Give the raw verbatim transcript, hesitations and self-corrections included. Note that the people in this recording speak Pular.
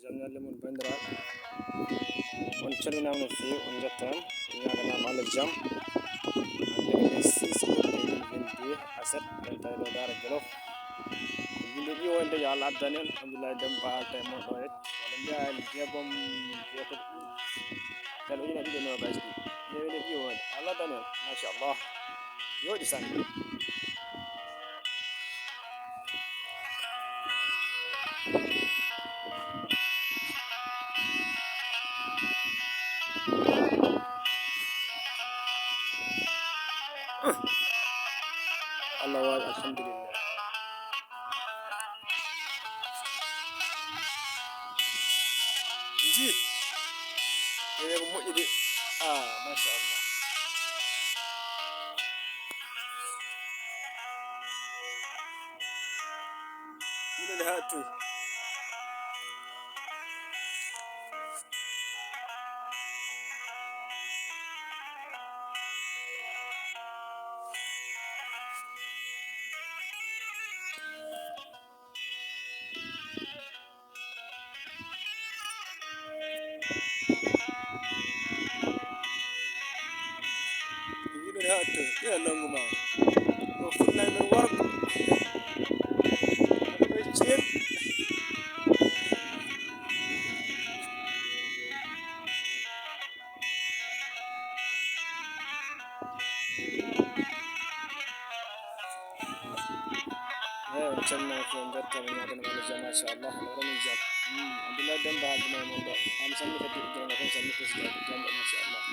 Jam ñalle mun, banndiraaɓe. On calminaama no feewi, on njettaan, on ñaaganaama Allah jam. Hannde ko le six août deux mille vingt-deux, aset, en tawi ɗo Daara Jolof. Yimɓe ƴiwoyde, yo Allah addan en, Abdoulaye Demba haalta e mon ɗo et. Wala mbiya en jeegom, jeetati. Kala ujine ɗiɗi e noogaas ɗiɗi. Newine ƴiwoyde, Allah addan en, machallah. Yooɗi sanne. Allah waawi, alhamdulillah. Nji. Yewee ko moƴƴi de. Ah, machallah. Minen haa toy. Yiɗen haa to, ina nangu ma. O fuɗnaange men worgo. Aɗa ɓe ceeɗu. Eey, on calminaama fof, on njettaa, on ñaaganaama Allah jam, machallah, on wonii jam. Hmm, Abdoulaye Demba haalduno e mon ɗo. Aan sanni kadi, Ibrahima Kane sanni président ko jam, machallah.